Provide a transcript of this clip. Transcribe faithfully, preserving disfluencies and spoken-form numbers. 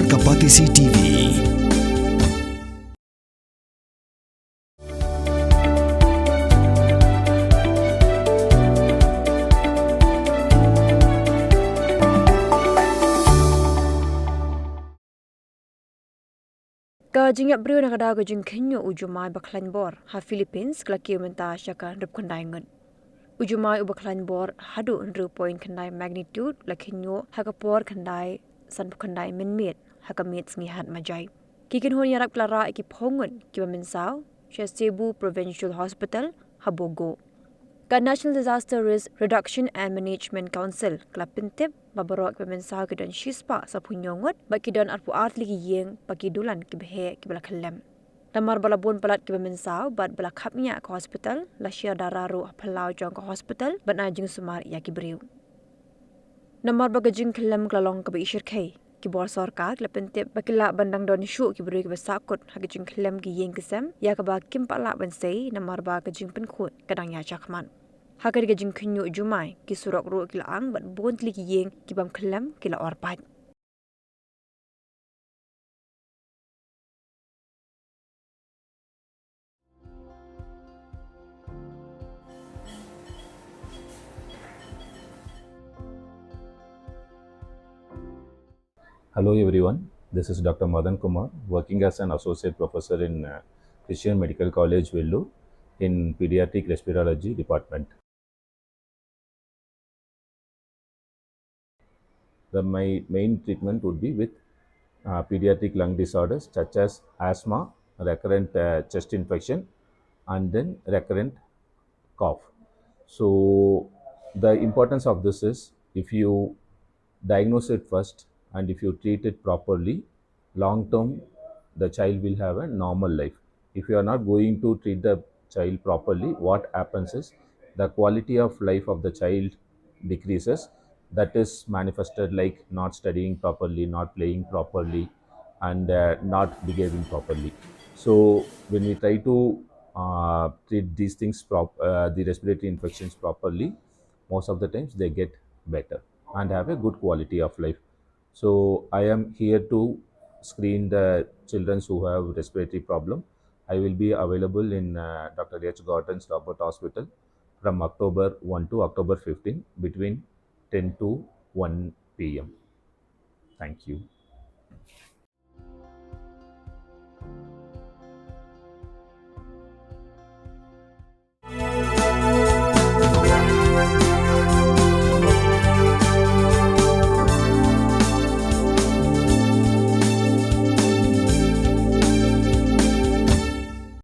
Ka Batesi T V. Ka jingïap briew na ka daw ka jingkhynñiuh u Jumai bakhlaiñ bor ha Philippines ka la kiew mynta sha ka hynriewphew khyndai ngut. U Jumai uba khlaiñ bor haduh hynriew point khyndai magnitude la khynñiuh ha ka por khyndai sanphew khyndai mynmiet ha ka miet sngi Hat Majai. Ki kynhun ïarap ki la rah ïa ki phew ngut kiba mynsaw sha Cebu Provincial Hospital ha Bogor. Ka National Disaster Risk Reduction and Management Council ka la pyntip ba baroh kiba mynsaw ki don shispah saphew hynñiew ngut bad ki don arphew ar tylli ki ïing bad ki dulan kiba heh kiba la khyllem. Namar ba la bun palat kiba mynsaw bad ba la khapngiah ka hospital, la shir dara ruh ha phyllaw jong ka hospital ban ai jingsumar ïa ki briew. Namar ba ka jingkhyllem ka la long kaba ishyrkhei, ki bor sorkar ki la pyntip ba ki lah ban dang don shuh ki briew kiba sahkut ha ka jingkhyllem ki ïing ki sem ïa kaba kim pat lah ban sei namar ba ka jingpynkhuid ka dang ïaid shakhmat. Ha kane ka jingkhynñiuh Jumai, ki surok ruh ki la ang bad bun tylli ki ïing ki bym khyllem ki la or pait. Hello everyone, this is Doctor Madan Kumar, working as an associate professor in uh, Christian Medical College, Vellore, in pediatric respirology department. The my main treatment would be with uh, pediatric lung disorders such as asthma, recurrent uh, chest infection, and then recurrent cough. So the importance of this is, if you diagnose it first and if you treat it properly, long term, the child will have a normal life. If you are not going to treat the child properly, what happens is the quality of life of the child decreases. That is manifested like not studying properly, not playing properly, and uh, not behaving properly. So when we try to uh, treat these things, prop- uh, the respiratory infections properly, most of the times they get better and have a good quality of life. So I am here to screen the children who have respiratory problem. I will be available in uh, Doctor H Gordon's Robert Hospital from October one to October fifteen between ten to one p m. Thank you.